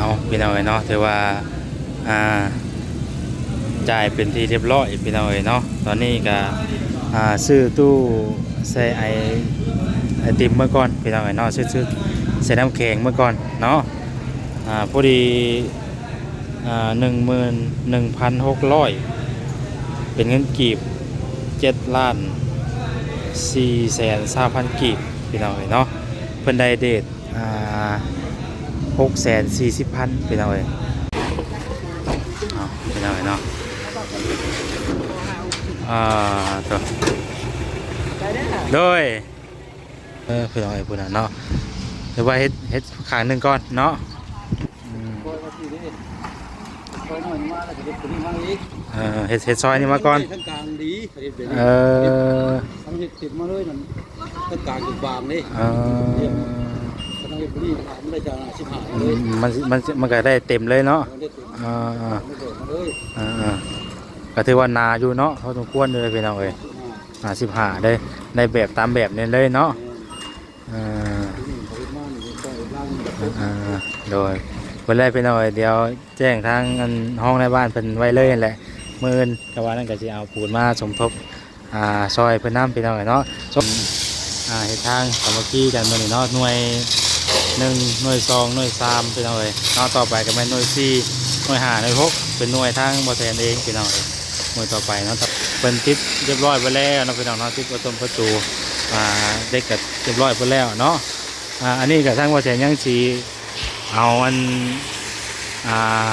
ເອົາ ພີ່ນ້ອງເອີຍເນາະ ຖືວ່າ ອ່າ ຈ່າຍເປັນທີ່ຮຽບຮ້ອຍ ພີ່ນ້ອງເອີຍເນາະ. ຕອນນີ້ກະ ອ່າ ຊື້ຕູ້ແຊ່ໄອ ໄອຕິມເມືອກ່ອນ ພີ່ນ້ອງເອີຍເນາະ ຊື້ ຊື້ແຊ່ນ້ຳແຂງເມືອກ່ອນເນາະ. ອ່າ ພໍດີ ອ່າ ໜຶ່ງໝື່ນໜຶ່ງພັນຫົກຮ້ອຍ ເປັນເງິນກີບ ເຈັດລ້ານສີ່ແສນຊາວພັນກີບ ພີ່ນ້ອງເອີຍເນາະ. ເພິ່ນໄດ້ເດດ ອ່າ ຫົກແສນສີ່ສິບພັນ ພີ່ນ້ອງເອີຍ ເນາະ ພີ່ນ້ອງເອີຍເນາະ. ອ່າ ໂຕ ໂດຍ ເອີ ພີ່ນ້ອງເອີຍ ພຸ້ນນະເນາະ ຫຼືວ່າເຮັດ ເຮັດຂ້າງໜຶ່ງກ່ອນເນາະ. ອືມ ເອີ ເຮັດ ເຮັດຊອຍນີ້ມາກ່ອນ ເອີ ເຮັດເຕັມມາເລີຍ ມັນຕ້ອງການຢູ່ບາງເດ້ ເອີ ຄັນເຮັດບໍ່ດີ ມັນໄດ້ຈາກສິບຫ້າເລີຍ ອືມ ມັນ ມັນ ມັນກໍໄດ້ເຕັມເລີຍເນາະ ເອີ ເອີ ມັນກໍເລີຍ ເອີ ເອີ ກໍຖືວ່າໜາຢູ່ເນາະ ພໍສົມຄວນຢູ່ເລີຍ ພີ່ນ້ອງເອີຍ ໜາສິບຫ້າເລີຍ ໄດ້ແບບຕາມແບບນີ້ເລີຍເນາະ ເອີ ເອີ ໂດຍ ເບິ່ງແລ້ວ ພີ່ນ້ອງເອີຍ ດຽວແຈ້ງທາງອັນຮອງນາຍບ້ານເພິ່ນໄວ້ເລີຍຫັ້ນແຫຼະ ມື້ອື່ນກໍວ່ານັ້ນ ກໍຊິເອົາປູນມາສົມທົບ ອ່າ ຊ່ອຍເພິ່ນນຳ ພີ່ນ້ອງເອີຍເນາະ ສົມ ອ່າ ເຮັດທາງສາມັກຄີກັນມື້ນີ້ເນາະ ໜ່ວຍໜຶ່ງ ໜ່ວຍສອງ ໜ່ວຍສາມ ພີ່ນ້ອງເອີຍເນາະ. ຕໍ່ໄປກໍແມ່ນໜ່ວຍສີ່ ໜ່ວຍຫ້າ ໜ່ວຍຫົກ ເປັນໜ່ວຍທາງບໍ່ແສນເອງ ພີ່ນ້ອງເອີຍ ໜ່ວຍຕໍ່ໄປເນາະ ເພິ່ນຕິດຮຽບຮ້ອຍເບິດແລ້ວເນາະ ພີ່ນ້ອງເນາະ ຕິດປະຕົງປະຕູ ອ່າ ເຫຼັກກໍຮຽບຮ້ອຍເບິດແລ້ວເນາະ. ອ່າ ອັນນີ້ກໍທາງບໍ່ແສນຍັງຊິ ເອົາອັນ ອ່າ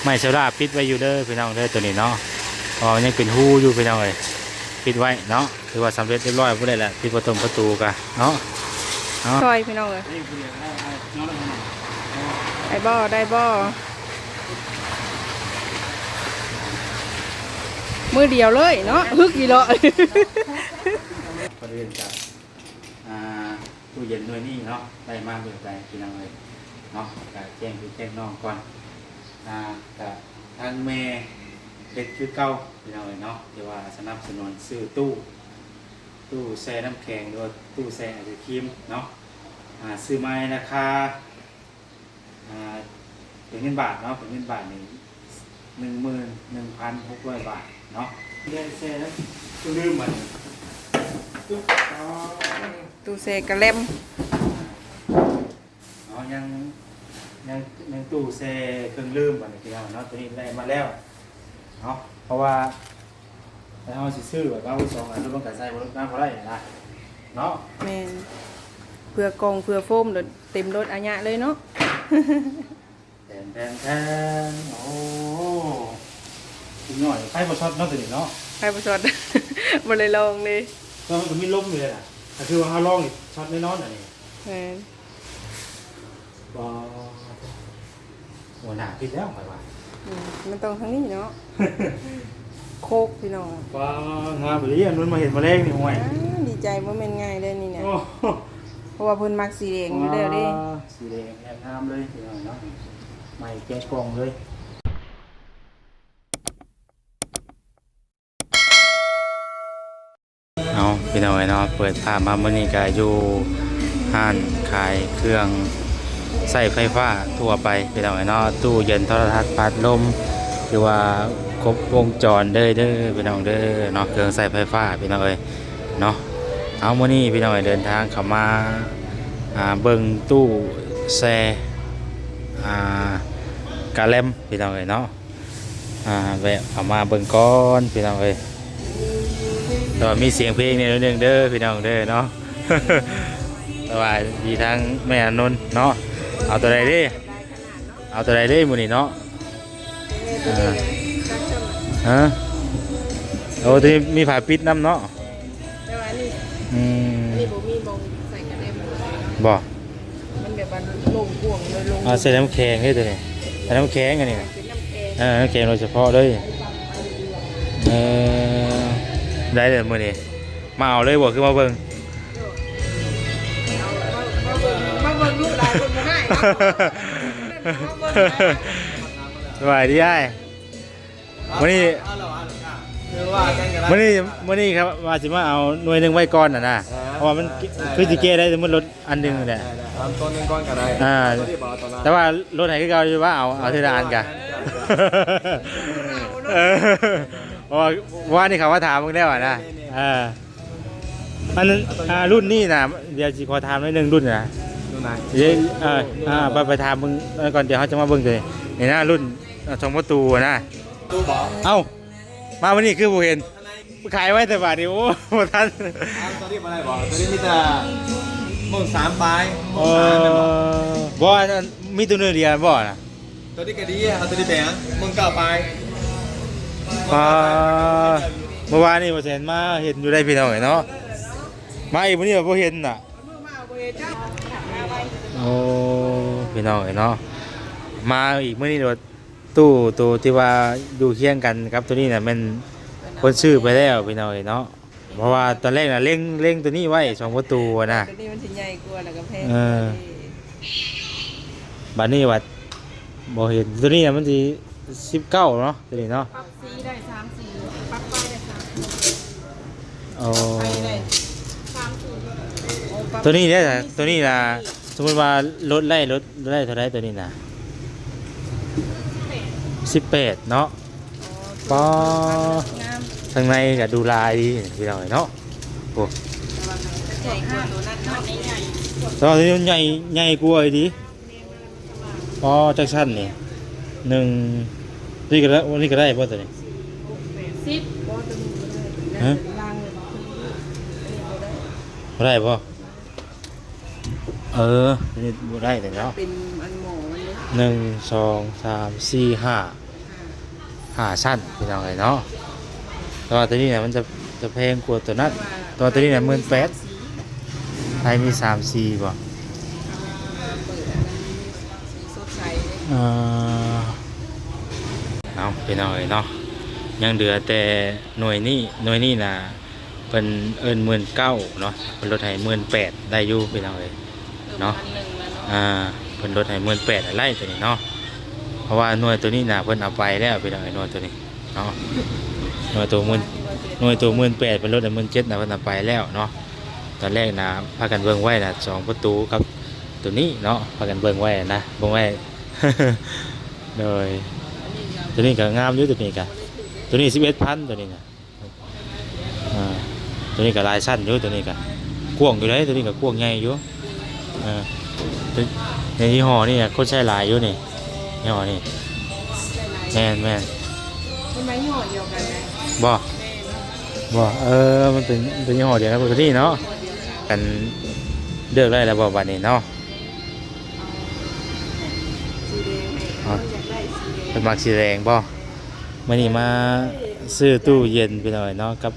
ໄມ້ເຊວລາປິດໄວ້ຢູ່ເດີພີ່ນ້ອງເດີ ໂຕນີ້ເນາະ ເພາະວ່າມັນຍັງເປັນຮູຢູ່ພີ່ນ້ອງເອີຍ ປິດໄວ້ເນາະ ຖືວ່າສຳເລັດຮຽບຮ້ອຍບໍ່ໄດ້ລະ ປິດປະຕົງປະຕູກະເນາະ ເນາະ ຊ່ອຍພີ່ນ້ອງເອີຍ ໄດ້ບໍ່ ໄດ້ບໍ່ ມືດຽວເລີຍເນາະ ຮຶກອີ່ເລາະ ກ່ອນອື່ນກະ ອ່າ ຕູ້ເຢັນໜ່ວຍນີ້ເນາະ ໄດ້ມາແບບໃດພີ່ນ້ອງເອີຍເນາະ ກະແຈ້ງພີ່ແຈ້ງນ້ອງກ່ອນ ອ່າ ກະທາງແມ່ເຮັດຄືເກົ່າພີ່ນ້ອງເອີຍເນາະ ທີ່ວ່າສະໜັບສະໜູນຊື້ຕູ້ ຕູ້ແຊ່ນ້ຳແຂງ ຫຼືວ່າຕູ້ແຊ່ໄອສະຄຣີມເນາະ ອ່າ ຊື້ມາໃນລາຄາ ອ່າ ເປັນເງິນບາດເນາະ ເປັນເງິນບາດນີ້ ໜຶ່ງໝື່ນໜຶ່ງພັນຫົກຮ້ອຍບາດເນາະ ແລ່ນແຊ່ນຳ ຕູ້ລືມບັດນີ້ ຕູ້ ອໍ ຕູ້ແຊ່ກະແລັມ ອໍ ຍັງ ຍັງ ຍັງຕູ້ແຊ່ເຄື່ອງດື່ມບັດນີ້ພີ່ນ້ອງເນາະ ໂຕນີ້ໄດ້ມາແລ້ວເນາະ ເພາະວ່າ ແລ້ວເຮົາຊິຊື້ແບບວ່າສອງອັນ ມັນກໍໃສ່ບໍ່ໄດ້ນະ ເນາະ ແມ່ນ ເພື່ອກ່ອງເພື່ອໂຟມໂລດ ເຕັມໂລດອາຍະເລີຍເນາະ ແທນໆໆ ໂອ້ ສຸດຍອດ ໄຟບໍ່ຊັອດເນາະ ໂຕນີ້ເນາະ ໄຟບໍ່ຊັອດ ບໍ່ໄດ້ລອງເລີຍ ແຕ່ມັນກໍມີລົມຢູ່ເດ້ນະ ກໍຄືວ່າເຮົາລອງນີ້ຊັອດແນ່ນອນອັນນີ້ ແມ່ນ ບໍ່ ໂອ້ ໜ້າຜິດແລ້ວຂ້ອຍວ່າ ອືມ ມັນຕ້ອງທາງນີ້ເນາະ ໂຄກພີ່ນ້ອງ ວ້າ ງາມອີ່ຫຼີ ອານຸນມາເຫັນມາແລງນີ້ ຫ້ວຍ ອ້າ ດີໃຈ ບໍ່ແມ່ນງ່າຍເດ້ນີ້ນະ ໂອ້ ເພາະວ່າເພິ່ນມັກສີແດງຢູ່ແລ້ວເດ້ ວ້າ ສີແດງແຮງງາມເລີຍພີ່ນ້ອງເນາະ ໃໝ່ແກະກ່ອງເລີຍ. ເອົາ ພີ່ນ້ອງເອີຍເນາະ ເປີດພາບມາມື້ນີ້ກະຢູ່ຮ້ານຂາຍເຄື່ອງໃຊ້ໄຟຟ້າທົ່ວໄປ ພີ່ນ້ອງເອີຍເນາະ ຕູ້ເຢັນ ໂທລະທັດ ພັດລົມ ຖືວ່າຄົບວົງຈອນເລີຍເດີພີ່ນ້ອງເດີເນາະ ເຄື່ອງໃຊ້ໄຟຟ້າພີ່ນ້ອງເອີຍເນາະ. ເອົາ ມື້ນີ້ພີ່ນ້ອງເອີຍ ເດີນທາງເຂົ້າມາ ອ່າ ເບິ່ງຕູ້ແຊ່ ອ່າ ກະແລັມ ພີ່ນ້ອງເອີຍເນາະ. ອ່າ ແວະເຂົ້າມາເບິ່ງກ່ອນພີ່ນ້ອງເອີຍ ແຕ່ວ່າມີສຽງເພງແດ່ໜ້ອຍໜຶ່ງເດີພີ່ນ້ອງເດີເນາະ ແຕ່ວ່າດີທາງແມ່ອານົນເນາະ ເອົາຕົວໃດເດ້ ເອົາຕົວໃດເດ້ມື້ນີ້ເນາະ ເອີ ຮະ ໂອ້ ຕົວນີ້ມີຝາປິດນຳເນາະ ແຕ່ວ່າອັນນີ້ ອືມ ອັນນີ້ບໍ່ມີໝ່ອງໃສ່ກະແລັມ ບໍ່ ມັນແບບວ່າໂລ່ງກວ້າງເລີຍ ໂລ່ງ ອ່າ ໃສ່ນ້ຳແຂງເດ້ຕົວນີ້ ໃສ່ນ້ຳແຂງອັນນີ້ນະ ເປັນນ້ຳແຂງ ເອີ ນ້ຳແຂງໂດຍສະເພາະເລີຍ ເອີ ໄດ້ເລີຍມື້ນີ້ ມາເອົາເລີຍບໍ່ ຄືມາເບິ່ງ ມາເບິ່ງ ມາເບິ່ງລູກຫຼານເພິ່ນບໍ່ໃຫ້ເນາະ ມາເບິ່ງ ສະບາຍດີອ້າຍ. ມື້ນີ້ ເອົາແລ້ວ ເອົາແລ້ວ ເອົາແລ້ວ ມື້ນີ້ ມື້ນີ້ຄັບ ວ່າຊິມາເອົາໜ່ວຍໜຶ່ງໄວ້ກ່ອນນະນະ ເພາະວ່າມັນຄືຊິແກ້ໄດ້ ສົມມຸດລົດອັນໜຶ່ງນີ້ແຫຼະ ເອົາຕົວໜຶ່ງກ່ອນກໍໄດ້ ອ່າ ຕົວນີ້ບໍ່ເອົາຕົວນັ້ນ ແຕ່ວ່າລົດໃຫ້ຄືເກົ່າຢູ່ວ່າ ເອົາ ເອົາເທື່ອລະອັນກະ ເອີ ເພາະວ່າວານນີ້ເຂົາມາຖາມເບິ່ງແລ້ວນະ ເອີ ອັນ ອ່າ ລຸ້ນນີ້ນະ ດຽວຊິຂໍຖາມໜ້ອຍໜຶ່ງ ລຸ້ນນະ ລຸ້ນໃດ ເອີ ອ່າ ໄປ ໄປຖາມເບິ່ງກ່ອນ ດຽວເຮົາຈະມາເບິ່ງຕົວນີ້ ນີ້ນະ ລຸ້ນ ອ່າ ສອງປະຕູນະ ປະຕູບໍ່ ເອົ້າ ມາມື້ນີ້ຄືບໍ່ເຫັນ ຂາຍໄວ້ແຕ່ບາດນີ້ ໂອ້ ບໍ່ທັນ ເອົາຕົວນີ້ບໍ່ໄດ້ບໍ່ ຕົວນີ້ມີແຕ່ໝື່ນສາມປາຍ ໝື່ນສາມແມ່ນບໍ່ ເອີ ບໍ່ ອັນ ອັນ ມີຕົວໜຶ່ງດຽວບໍ່ນະ ຕົວນີ້ກໍດີ ເອົາຕົວນີ້ໄປຫຍັງ ໝື່ນເກົ້າປາຍ ປາ ເມື່ອວານນີ້ບໍ່ແສນມາເຫັນຢູ່ໄດ໋ພີ່ນ້ອງເອີຍເນາະ ມາອີກມື້ນີ້ບໍ່ເຫັນນະ ໂອ້ ພີ່ນ້ອງເອີຍເນາະ ມາອີກມື້ນີ້ໂລດ ຕູ້ໂຕທີ່ວ່າຢູ່ຄຽງກັນກັບໂຕນີ້ນະ ແມ່ນຄົນຊື້ໄປແລ້ວພີ່ນ້ອງເອີຍເນາະ ເພາະວ່າຕອນແລກນະເລັງ ເລັງໂຕນີ້ໄວ້ ສອງປະຕູນະ ໂຕນີ້ມັນຊິໃຫຍ່ກວ່າ ແລ້ວກໍແພງ ເອີ ກວ່າເດ້ ບາດນີ້ວ່າບໍ່ເຫັນ ໂຕນີ້ນະມັນຊິສິບເກົ້າເນາະ ໂຕນີ້ເນາະ ປັບສີໄດ້ສາມສີ ປັບໄຟໄດ້ສາມສີ ໂອ້ ໄຟໄດ້ສາມສີ ໂຕນີ້ເດ້ ໂຕນີ້ນະ ສົມມຸດວ່າລົດໄດ້ ລົດໄດ້ເທົ່າໃດໂຕນີ້ນະ ສິບແປດເນາະ ອໍ ປາ ງາມ ທາງໃນກໍດູຫຼາຍດີພີ່ນ້ອງເອີຍເນາະ ໂອ້ ແຕ່ວ່າໂຕນັ້ນເນາະ ແຕ່ວ່າໂຕນີ້ມັນໃຫຍ່ ໃຫຍ່ກວ່າອີ່ຫຼີ ອໍ ຈັກຊັ້ນນີ້ ໜຶ່ງ ນີ້ກໍໄດ້ ນີ້ກໍໄດ້ບໍ່ໂຕນີ້ ສິບ ບໍ່ ໂຕນີ້ບໍ່ໄດ້ ຮະ ບໍ່ໄດ້ບໍ່? ເອີ ໂຕນີ້ບໍ່ໄດ້ແລ້ວເນາະ ເປັນອັນໝໍມັນເດ້ ໜຶ່ງ ສອງ ສາມ ສີ່ ຫ້າ ຫ້າຊັ້ນພີ່ນ້ອງເອີຍເນາະ ແຕ່ວ່າໂຕນີ້ນະມັນຈະ ຈະແພງກວ່າໂຕນັ້ນ ແຕ່ວ່າໂຕນີ້ນະໝື່ນແປດ ໃຫ້ມີສາມສີບໍ່ ເອີ ເອົາພີ່ນ້ອງເອີຍເນາະ ຍັງເຫຼືອແຕ່ໜ່ວຍນີ້ ໜ່ວຍນີ້ນະ ເພິ່ນເອີ້ນໝື່ນເກົ້າເນາະ ເພິ່ນລົດໃຫ້ໝື່ນແປດ ໄດ້ຢູ່ພີ່ນ້ອງເອີຍເນາະ ອ່າ ເພິ່ນລົດໃຫ້ໝື່ນແປດ ໄດ້ໂຕນີ້ເນາະ ເພາະວ່າໜ່ວຍໂຕນີ້ນະ ເພິ່ນເອົາໄປແລ້ວພີ່ນ້ອງເອີຍ ໜ່ວຍໂຕນີ້ເນາະ ໜ່ວຍໂຕໝື່ນ ໜ່ວຍໂຕໝື່ນແປດ ເພິ່ນລົດໃຫ້ໝື່ນເຈັດນະ ເພິ່ນເອົາໄປແລ້ວເນາະ ຕອນແລກນະ ພາກັນເບິ່ງໄວ້ນະ ສອງປະຕູກັບໂຕນີ້ເນາະ ພາກັນເບິ່ງໄວ້ນະ ເບິ່ງໄວ້ ໂດຍ ໂຕນີ້ກໍງາມຢູ່ ໂຕນີ້ກໍ ໂຕນີ້ສິບເອັດພັນ ໂຕນີ້ນະ ອ່າ ໂຕນີ້ກໍຫຼາຍຊັ້ນຢູ່ ໂຕນີ້ກໍກວ້າງຢູ່ເດ້ ໂຕນີ້ກໍກວ້າງໃຫຍ່ຢູ່ ເອີ ໃນຍີ່ຫໍ້ນີ້ຄົນໃຊ້ຫຼາຍຢູ່ນີ້ ຍີ່ຫໍ້ນີ້ ແມ່ນໆ ມັນມາຍີ່ຫໍ້ດຽວກັນເດ້ ບໍ່ ບໍ່ ເອີ ມັນເປັນ ເປັນຍີ່ຫໍ້ດຽວກັນກັບໂຕນີ້ເນາະ ກັນເລືອກໄດ້ແລ້ວບໍ່ບາດນີ້ເນາະ ເພິ່ນມັກສີແດງບໍ່? ມື້ນີ້ມາຊື້ຕູ້ເຢັນພີ່ນ້ອງເອີຍເນາະ ກັບ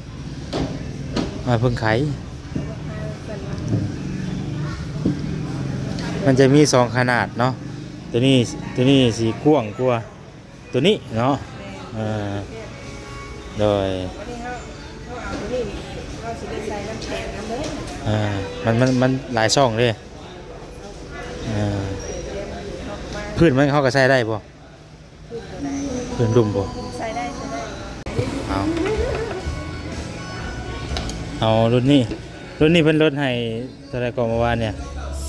ອ່າ ເພິ່ງໄຂ ມັນຈະມີສອງຂະໜາດເນາະ ໂຕນີ້ ໂຕນີ້ຊິກວ້າງກວ່າໂຕນີ້ເນາະ ເອີ ໂດຍ ເອີ ມັນ ມັນ ມັນຫຼາຍຊ່ອງເດ້ ເອີ ພື້ນມັນເຮົາກໍໃສ່ໄດ້ບໍ່? ພື້ນລຸ່ມບໍ່? ໃສ່ໄດ້ ໃສ່ໄດ້ ເອົາ ເອົາລຸ້ນນີ້ ລຸ້ນນີ້ເພິ່ນລົດໃຫ້ເທົ່າໃດກໍເມື່ອວານນີ້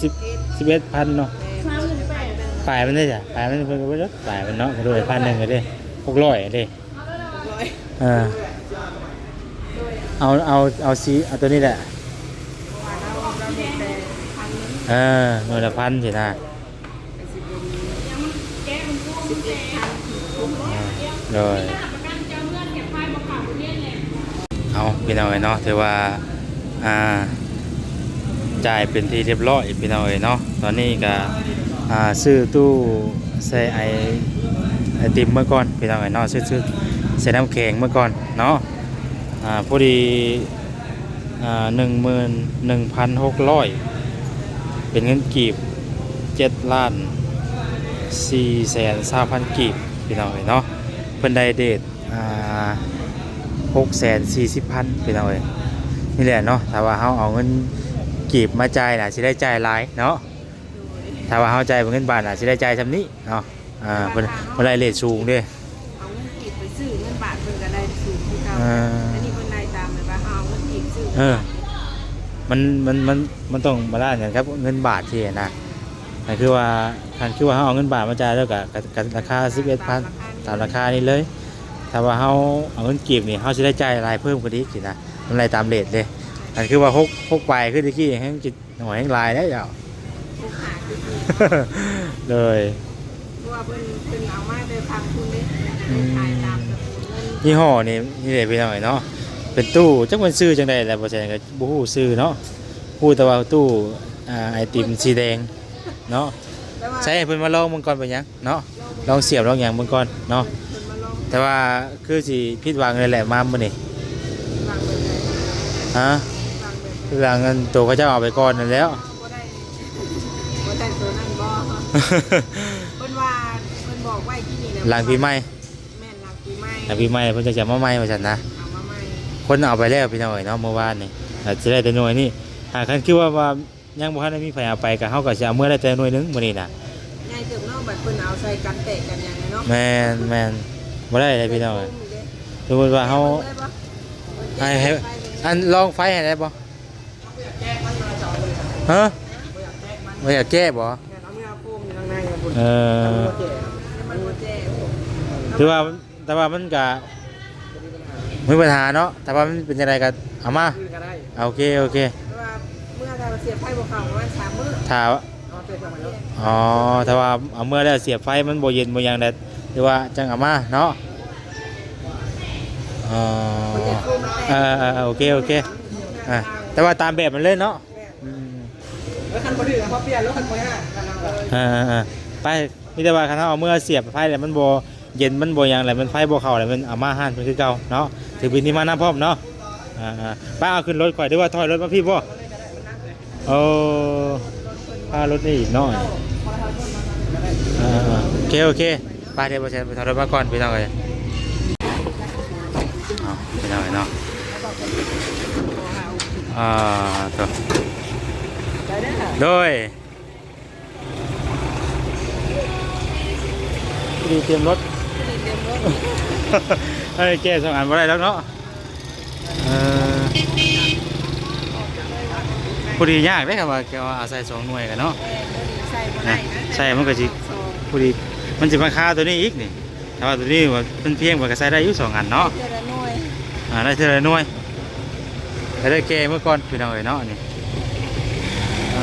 ສິບ ສິບເອັດພັນເນາະ ປາຍມັນເດ້ຈ້ະ ປາຍມັນເພິ່ນກໍບໍ່ລົດ ປາຍມັນເນາະ ເພິ່ນລົດໃຫ້ພັນໜຶ່ງເດ້ ຫົກຮ້ອຍເດ້ ເອີ ເອົາ ເອົາ ເອົາສີ ເອົາໂຕນີ້ແຫຼະ ເອີ ໜ່ວຍລະພັນຊີ້ນະ ໂດຍ ເອົາ ພີ່ນ້ອງເອີຍເນາະ ຖືວ່າ ອ່າ ຈ່າຍເປັນທີ່ຮຽບຮ້ອຍ ພີ່ນ້ອງເອີຍເນາະ ຕອນນີ້ກະ ອ່າ ຊື້ຕູ້ໃສ່ໄອ ໄອຕິມເມືອກ່ອນ ພີ່ນ້ອງເອີຍເນາະ ຊື້ ຊື້ໃສ່ນ້ຳແຂງເມືອກ່ອນເນາະ ອ່າ ພໍດີ ອ່າ ໜຶ່ງໝື່ນໜຶ່ງພັນຫົກຮ້ອຍ ເປັນເງິນກີບ ເຈັດລ້ານສີ່ແສນຊາວພັນກີບ ພີ່ນ້ອງເອີຍເນາະ ເພິ່ນໄດ້ເດດ ອ່າ ຫົກແສນສີ່ສິບພັນ ພີ່ນ້ອງເອີຍ ນີ້ແຫຼະເນາະ ຖ້າວ່າເຮົາເອົາເງິນກີບມາຈ່າຍນະ ຊິໄດ້ຈ່າຍຫຼາຍເນາະ ຖ້າວ່າເຮົາຈ່າຍເປັນເງິນບາດນະ ຊິໄດ້ຈ່າຍຊ່ຳນີ້ເນາະ ອ່າ ເພິ່ນ ເພິ່ນໄດ້ເຣດສູງເດ້ ເອົາເງິນກີບໄປຊື້ເງິນບາດເພິ່ນກໍໄດ້ສູງຄືເກົ່າ ອ່າ ອັນນີ້ເພິ່ນໄລ່ຕາມແບບວ່າເຮົາເອົາເງິນກີບຊື້ ເອີ ມັນ ມັນ ມັນ ມັນຕ້ອງບາລານກັນກັບເງິນບາດຊີ້ນະ. ກໍຄືວ່າ ຄັນຄືວ່າເຮົາເອົາເງິນບາດມາຈ່າຍແລ້ວກໍ ກໍ ກໍລາຄາສິບເອັດພັນ ຕາມລາຄານີ້ເລີຍ. ຖ້າວ່າເຮົາເອົາເງິນກີບນີ້ ເຮົາຊິໄດ້ຈ່າຍຫຼາຍເພີ່ມຂຶ້ນອີກຊີ້ນະ ມັນໄລ່ຕາມເຣດເດ້. ຄັນຄືວ່າຫົກ ຫົກປາຍຄືຕະກີ້ແຮງຈິ ໂອ້ຍ ແຮງຫຼາຍແລ້ວເຈົ້າ. ຫົກຫ້າຄື ໂດຍ ເພາະວ່າເພິ່ນ ເພິ່ນເອົາມາແຕ່ຝັ່ງພຸ້ນເດ້ ອືມ ຂາຍຕາມສະກຸນເງິນ. ຍີ່ຫໍ້ນີ້ ນີ້ແຫຼະພີ່ນ້ອງເອີຍເນາະ ເປັນຕູ້ ຈັກແມ່ນຊື່ຈັ່ງໃດແຫຼະ ບໍ່ແຊນກໍບໍ່ຮູ້ຊື່ເນາະ ຮູ້ແຕ່ວ່າຕູ້ ອ່າ ໄອຕິມສີແດງເນາະ. ແຕ່ວ່າ ໃຊ້ໃຫ້ເພິ່ນມາລອງເບິ່ງກ່ອນເປັນຫຍັງເນາະ ລອງສຽບລອງຫຍັງເບິ່ງກ່ອນເນາະ. ແຕ່ວ່າຄືຊິຜິດຫວັງເລີຍແຫຼະມາມື້ນີ້. ຫວັງແບບໃດ? ຮະ? ຫວັງແບບໃດ? ຫວັງອັນໂຕເຂົາເຈົ້າເອົາໄປກ່ອນນັ້ນແຫຼ້ວ. ບໍ່ໄດ້ ບໍ່ໄດ້ໂຕນັ້ນບໍ່? ເພິ່ນວ່າ ເພິ່ນບອກໄວ້ທີ່ນີ້ແຫຼະ ຫຼັງປີໃໝ່. ແມ່ນ ຫຼັງປີໃໝ່ ຫຼັງປີໃໝ່ເພິ່ນຈະ ຈະມາໃໝ່ວ່າຊັ້ນນະ. ເອົາມາໃໝ່ ຄົນເອົາໄປແລ້ວພີ່ນ້ອງເອີຍເນາະ ມື້ວານນີ້ ອາດຈະໄດ້ແຕ່ໜ່ວຍນີ້. ຖ້າຄັນຄືວ່າ ວ່າ ຍັງບໍ່ທັນໄດ້ມີໃຜເອົາໄປ ກໍເຮົາກໍຊິເອົາເມືອໄດ້ແຕ່ໜ່ວຍໜຶ່ງມື້ນີ້ນະ. ໃຫຍ່ເຕີບເນາະ ບັດເພິ່ນເອົາໃສ່ກັນແຕກກັນຫຍັງເນາະ. ແມ່ນໆ ບໍ່ໄດ້ເດ້ພີ່ນ້ອງເອີຍ. ສົມມຸດວ່າເຮົາ ໃຫ້ ໃຫ້ ອັນລອງໄຟໃຫ້ໄດ້ບໍ່? ຮະ? ບໍ່ຢາກແກ້ບໍ່? ເອີ ຖືວ່າ ແຕ່ວ່າມັນກະມີບັນຫາເນາະ ແຕ່ວ່າມັນເປັນຈັ່ງໃດກໍເອົາມາ. ໂອເຄ ໂອເຄ ແຕ່ວ່າເມື່ອຖ້າວ່າສຽບໄຟບໍ່ເຂົ້າປະມານສາມມື້ ຖ້າ ອໍ ແຕ່ວ່າເອົາເມືອແລ້ວສຽບໄຟມັນບໍ່ເຢັນບໍ່ຫຍັງແລ້ວ ຫຼືວ່າຈັ່ງເອົາມາເນາະ. ອໍ ເອີ ເອີ ໂອເຄ ໂອເຄ ອ່າ ແຕ່ວ່າຕາມແບບມັນເລີຍເນາະ. ອືມ ແລ້ວຄັນບໍ່ຖືກກໍປ່ຽນ ແລ້ວຄັນບໍ່ຍາກ ເອີໆໆ ໄປ ມີແຕ່ວ່າຄັນເຮົາເອົາເມືອສຽບໄຟແລ້ວມັນບໍ່ເຢັນ ມັນບໍ່ຫຍັງແລ້ວ ມັນໄຟບໍ່ເຂົ້າແລ້ວ ມັນເອົາມາຮ້ານເພິ່ນຄືເກົ່າເນາະ ຖືບິນນີ້ມານຳພ້ອມເນາະ. ອ່າໆ ໄປ ເອົາຂຶ້ນລົດຂ້ອຍ ຫຼືວ່າຖອຍລົດມາພີ້ບໍ່? ໂອ້ ພາລົດນີ້ອີກເນາະ. ອ່າໆ ໂອເຄ ໂອເຄ ໄປ ດຽວບໍ່ແຊນໄປຖອຍລົດມາກ່ອນ ພີ່ນ້ອງເອີຍ. ເອົາ ພີ່ນ້ອງເອີຍເນາະ ອ່າ ໂຕ ໂດຍ ພໍດີຕຽມລົດ ພໍດີຕຽມລົດ ເອີ ແກ້ສອງອັນບໍ່ໄດ້ດອກເນາະ. ເອີ ພໍດີຍາກເດ້ ຄັນວ່າ ແກວ່າອາໄສສອງໜ່ວຍກັນເນາະ. ແມ່ນ ພໍດີໃສ່ບໍ່ໄດ້ນະ ໃສ່ມັນກໍຊິ ສອງ ພໍດີ ມັນຊິມາຄາຕົວນີ້ອີກນີ້. ຖ້າວ່າຕົວນີ້ວ່າເພິ່ນພຽງ ມັນກໍໃສ່ໄດ້ຢູ່ສອງອັນເນາະ ເທື່ອລະໜ່ວຍ. ອ່າ ໄດ້ເທື່ອລະໜ່ວຍ ກໍໄດ້ແກ່ເມື່ອກ່ອນ ພີ່ນ້ອງເອີຍເນາະ. ນີ້ ເອີ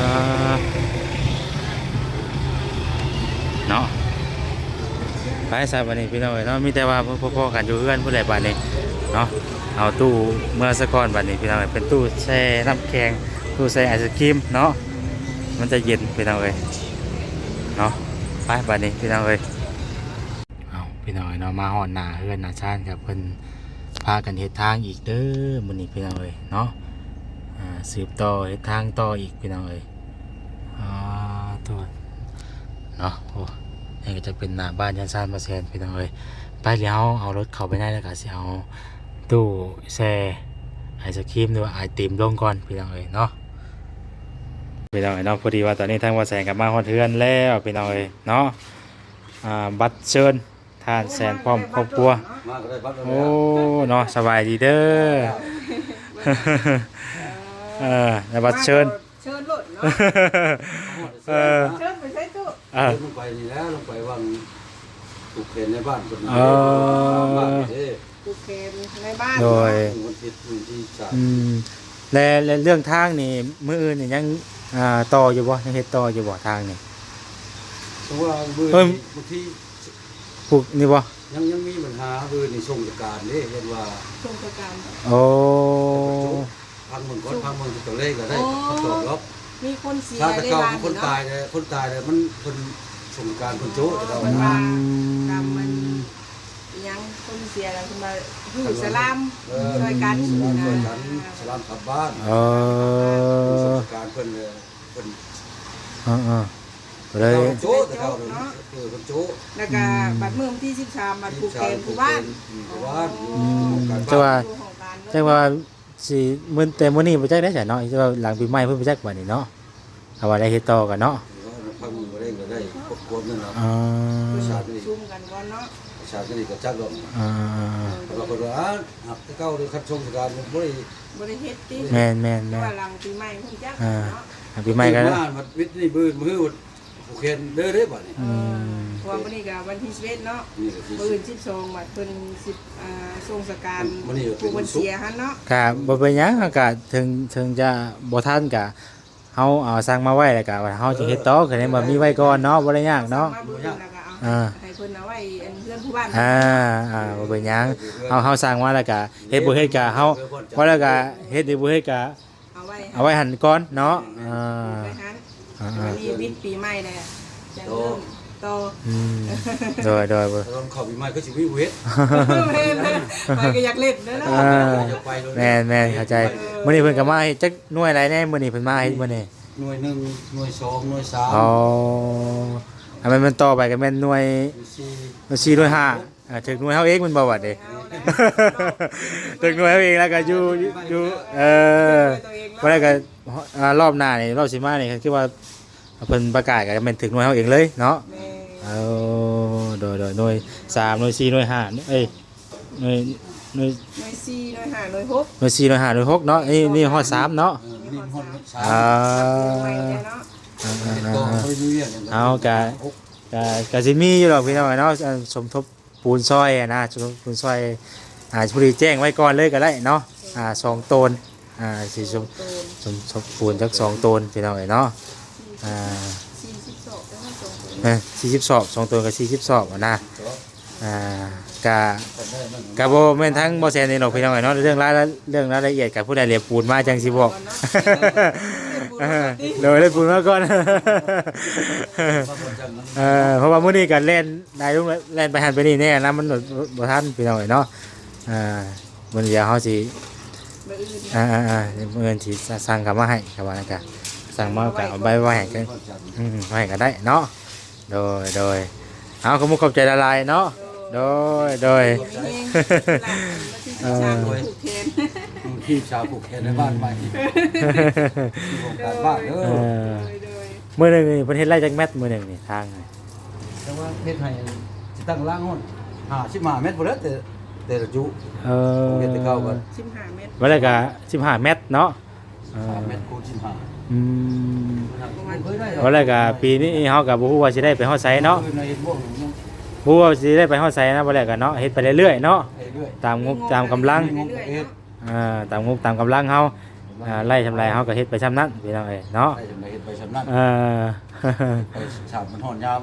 ເນາະ ໄປຊະບັດນີ້ ພີ່ນ້ອງເອີຍເນາະ. ມີແຕ່ວ່າພໍໆກັນຢູ່ເຮືອນພຸ້ນແຫຼະບັດນີ້ເນາະ. ເອົາຕູ້ເມືອສາກ່ອນບັດນີ້ ພີ່ນ້ອງເອີຍ ເປັນຕູ້ແຊ່ນ້ຳແຂງ ຕູ້ແຊ່ໄອສະຄຣີມເນາະ ມັນຈະເຢັນ ພີ່ນ້ອງເອີຍເນາະ. ໄປບັດນີ້ ພີ່ນ້ອງເອີຍ. ເອົາ ພີ່ນ້ອງເອີຍເນາະ ມາຮອດໜ້າເຮືອນໜ້າຊານ ກໍເພິ່ນພາກັນເຮັດທາງອີກເດີມື້ນີ້ ພີ່ນ້ອງເອີຍເນາະ. ອ່າ ສືບຕໍ່ເຮັດທາງຕໍ່ອີກ ພີ່ນ້ອງເອີຍ. ອ່າ ໂທ້ ເນາະ ໂອ້ ນີ້ກໍຈະເປັນໜ້າບ້ານຍານຊານບໍ່ແຊນ ພີ່ນ້ອງເອີຍ. ໄປ ດຽວເຮົາເອົາລົດເຂົ້າໄປໃນ ແລ້ວກໍຊິເອົາຕູ້ແຊ່ໄອສະຄຣີມ ຫຼືວ່າໄອຕິມລົງກ່ອນ ພີ່ນ້ອງເອີຍເນາະ. ພີ່ນ້ອງເອີຍເນາະ ພໍດີວ່າຕອນນີ້ທາງບໍ່ແຊນກໍມາຮອດເຮືອນແລ້ວ ພີ່ນ້ອງເອີຍເນາະ. ອ່າ ບັດເຊີນ ທ່ານແສນພ້ອມຄອບຄົວ. ມາກໍໄດ້ບັດແລ້ວ. ໂອ້ ເນາະ ສະບາຍດີເດີ. ເອີ ແລ້ວບັດເຊີນ ເຊີນໂລດເນາະ. ເອີ ເຊີນໄປໃສຕູ້? ເອີ ລົງໄປນີ້ແຫຼະ ລົງໄປວັງຜູກແຂນໃນບ້ານເພິ່ນ. ເອີ ບ້ານເດ້ ຜູກແຂນໃນບ້ານ. ໂດຍ ວັນທິດວັນທີສາມ. ອືມ ແລະ ແລະເລື່ອງທາງນີ້ ມື້ອື່ນນີ້ຍັງ ອ່າ ຕໍ່ຢູ່ບໍ່? ຍັງເຮັດຕໍ່ຢູ່ບໍ່ທາງນີ້? ເພາະວ່າມື້ ເອີ ນີ້ບາງທີ ຜູກນີ້ບໍ່? ຍັງ ຍັງມີບັນຫາ ມື້ນີ້ສົ່ງສະການເດ້ ເຫັນວ່າສົ່ງສະການ. ໂອ້ ພັງເບິ່ງກ່ອນ ພັງເບິ່ງຕົວເລກກໍໄດ້ຄຳຕອບດອກ. ມີຄົນເສຍໃນບ້ານ ຄົນຕາຍແລ້ວ ຄົນຕາຍແລ້ວ ມັນ ເພິ່ນສົ່ງສະການ ເພິ່ນໂຈະແລ້ວ. ເພິ່ນວ່າ ອືມ ກຳມັນ ອີຫຍັງ ຄົນເສຍແລ້ວ ເພິ່ນວ່າ ຮູ້ສະລາມ ເອີ ຊ່ອຍກັນ ສະລາມຊ່ອຍກັນ ສະລາມຂັບບ້ານ. ເອີ ສົ່ງສະການເພິ່ນເລີຍ ເພິ່ນ ເອີໆ ກໍເລີຍໂຈະແຕ່ເກົ່າເນາະ. ເອີ ເພິ່ນໂຈະ ແລ້ວກໍ ອືມ ບັດມື້ວັນທີສິບສາມ ບັດຜູກແຂນຢູ່ບ້ານ. ອືມ ຢູ່ບ້ານ. ອືມ ຢູ່ຫ້ອງການ ແຕ່ວ່າ ຢູ່ຫ້ອງການ ແຕ່ວ່າຊິມື້ ແຕ່ມື້ນີ້ບໍ່ຈັກໄດ້ໃສເນາະ ແຕ່ວ່າຫຼັງປີໃໝ່ເພິ່ນບໍ່ຈັກບັດນີ້ເນາະ. ເອົາວ່າໄດ້ເຮັດຕໍ່ກັນເນາະ ພັກມື້ບໍ່ໄດ້ກໍໄດ້ຄວບໆນັ້ນລະ. ອໍ ປະຊາຊົນນີ້ ຊຸມກັນກ່ອນເນາະ. ສາກນີ້ກໍຈັກດອກ ອ່າ ເພາະວ່າເພິ່ນວ່າ ອ່າ ຮັບແຕ່ເກົ່າເດ້ ຄັນຊົງສະການບໍ່ໄດ້ ບໍ່ໄດ້ເຮັດຕິ ແມ່ນໆໆ ເພາະວ່າຫຼັງປີໃໝ່ເພິ່ນຈັກ ອ່າ ເນາະ ຫຼັງປີໃໝ່ກໍ ມາວັດວິດນີ້ ມື້ ມື້ ຜູກແຂນເດີ ເດີບາດນີ້ ອືມ ເພາະວ່າມື້ນີ້ກໍວັນທີສິບເອັດເນາະ ມື້ອື່ນສິບສອງ ບັດເພິ່ນສິ ອ່າ ຊົງສະການ ມື້ນີ້ກໍເປັນວັນສຸກ ຜູ້ເພິ່ນເສຍຫັ້ນເນາະ ກໍບໍ່ເປັນຫຍັງ ເຮົາກໍເຖິງ ເຖິງຈະບໍ່ທັນກໍ ເຮົາເອົາສັ່ງມາໄວ້ ແລ້ວກະວ່າເຮົາຈະເຮັດຕໍ່ ເອີ ກໍໄດ້ວ່າມີໄວ້ກ່ອນເນາະ ບໍ່ໄດ້ຍາກເນາະ ມາມື້ອື່ນແລ້ວກະເອົາ ອ່າ ໃຫ້ເພິ່ນເອົາໄວ້ອັນເຮືອນຜູ້ບ້ານ ອ່າ ອ່າ ບໍ່ເປັນຫຍັງ ເຮົາ ເຮົາສັ່ງມາແລ້ວກະເຮັດບໍ່ເຮັດກະເຮົາ ເອີ ເວົ້າແລ້ວກະເຮັດ ຫຼືບໍ່ເຮັດກະ ເອົາໄວ້ ເອົາໄວ້ຫັ້ນກ່ອນເນາະ ອ່າ ໄວ້ຫັ້ນ ອ່າ ວັນນີ້ວິດປີໃໝ່ແລ້ວ ຈັ່ງເລີ່ມ ຕໍ່ ອືມ ໂດຍ ໂດຍ ຕອນເຂົ້າປີໃໝ່ກໍຊິວິວເຮັດ ແມ່ນໆ ຂ້ອຍກໍຢາກເຫຼັ້ນເດີເນາະ ອ່າ ຢາກໄປໂລດ ແມ່ນໆ ເຂົ້າໃຈ ເອີ ມື້ນີ້ເພິ່ນກໍມາເຮັດຈັກໜ່ວຍໃດແດ່ ມື້ນີ້ເພິ່ນມາເຮັດມື້ນີ້ ໜ່ວຍໜຶ່ງ ໜ່ວຍສອງ ໜ່ວຍສາມ ອໍ ອັນແມ່ນ ແມ່ນຕໍ່ໄປກໍແມ່ນໜ່ວຍ ໜ່ວຍສີ່ ໜ່ວຍສີ່ ໜ່ວຍຫ້າ ອ່າ ຖືກໜ່ວຍເຮົາເອງແມ່ນບໍ່ບັດນີ້ ຖືກໜ່ວຍເຮົາເອງ ແລ້ວກໍຢູ່ ຢູ່ ເອີ ບໍ່ໄດ້ກໍ ອ່າ ຮອບໜ້ານີ້ ຮອບຊິມານີ້ ຄືວ່າ ເພິ່ນປະກາດກໍແມ່ນຖືກໜ່ວຍເຮົາເອງເລີຍເນາະ ແມ່ນ ເອີ ໂດຍ ໂດຍ ໜ່ວຍສາມ ໜ່ວຍສີ່ ໜ່ວຍຫ້າ ເອີຍ ໜ່ວຍ ໜ່ວຍ ໜ່ວຍສີ່ ໜ່ວຍຫ້າ ໜ່ວຍຫົກ ໜ່ວຍສີ່ ໜ່ວຍຫ້າ ໜ່ວຍຫົກເນາະ ນີ້ ນີ້ຮອດສາມເນາະ ເອີ ນີ້ຮອດສາມ ອ່າ ໃໝ່ແລ້ວເນາະ ອ່າ ເຮັດຕໍ່ ອ່າ ບໍ່ໄດ້ມີວຽກຫຍັງ ເຮົາກະ ກະ ກະຊິມີຢູ່ດອກພີ່ນ້ອງເນາະ ສົມທົບ ປູນຊອຍນະ ສົມທົບປູນຊອຍ ອ່າ ພໍດີແຈ້ງໄວ້ກ່ອນເລີຍກໍໄດ້ເນາະ ອ່າ ສອງໂຕນ ອ່າ ຊິສົມ ສົມທົບປູນຈັກສອງໂຕນ ພີ່ນ້ອງເອີຍເນາະ ອ່າ ສີ່ສິບສອບ ເອີ ສີ່ສິບສອບ ສອງໂຕນກໍສີ່ສິບສອບນະ ອ່າ ກະ ກະບໍ່ແມ່ນທາງບໍ່ແຊນເອງດອກ ພີ່ນ້ອງເອີຍເນາະ ເລື່ອງລາຍ ເລື່ອງລາຍລະອຽດ ກະຜູ້ໃດຫຼຽບປູນມາຈັ່ງຊິບອກ ໂດຍ ໄດ້ປູນມາກ່ອນ ເອີ ເພາະວ່າມື້ນີ້ກໍແລ່ນ ໄດ້ລົງແລ່ນໄປຫັ້ນໄປນີ້ແນ່ນະ ມັນບໍ່ ບໍ່ທັນພີ່ນ້ອງເອີຍເນາະ ອ່າ ມື້ດຽວເຮົາຊິ ມື້ອື່ນ ອ່າໆໆ ມື້ອື່ນຊິສັ່ງເຂົ້າມາໃຫ້ ກໍວ່ານັ້ນກະ ສັ່ງມາກໍເອົາໄວ້ ໄວ້ໃຫ້ກໍ ອືມ ໄວ້ໃຫ້ກໍໄດ້ເນາະ ໂດຍ ໂດຍ ເອົາ ຂອບມຸກຂອບໃຈຫຼາຍໆເນາະ ໂດຍ ໂດຍ ມີແຮງ ເອີ ທີ່ສາມຜູ້ແທນ ທີ່ສາມຜູ້ແທນໃນບ້ານໃໝ່ ທີ່ໂຄງການບ້ານເດີ ເອີ ໂດຍ ໂດຍ ມື້ໜຶ່ງນີ້ເພິ່ນເຮັດໄລ່ຈັກແມັດ ມື້ໜຶ່ງນີ້ທາງ ແຕ່ວ່າເຮັດໃຫ້ຊິຕັ້ງລາງຮອດຫ້າສິບຫ້າແມັດພຸ້ນແຫຼະ ແຕ່ ແຕ່ລະຈຸ ເອີ ເຮັດແຕ່ເກົ່າກໍສິບຫ້າແມັດ ວ່າແລ້ວກໍສິບຫ້າແມັດເນາະ ສິບຫ້າແມັດຄູນສິບຫ້າ ອືມ ວ່າແລ້ວກໍປີນີ້ເຮົາກໍບໍ່ຮູ້ວ່າຊິໄດ້ໄປຮອດໃສເນາະ ເອີ ເຮັດບໍ່ ບໍ່ຮູ້ວ່າຊິໄດ້ໄປຮອດໃສນະ ວ່າແລ້ວກໍເນາະ ເຮັດໄປເລື້ອຍໆເນາະ ເຮັດເລື້ອຍ ຕາມງົບຕາມກຳລັງ ເຮັດ ອ່າ ຕາມງົບຕາມກຳລັງເຮົາ ອ່າ ໄດ້ສ່ຳໃດເຮົາກໍເຮັດໄປສ່ຳນັ້ນ ພີ່ນ້ອງເອີຍເນາະ ໄດ້ສ່ຳໃດເຮັດໄປສ່ຳນັ້ນ ເອີ ໄປສາມມັນຮອດຍາມ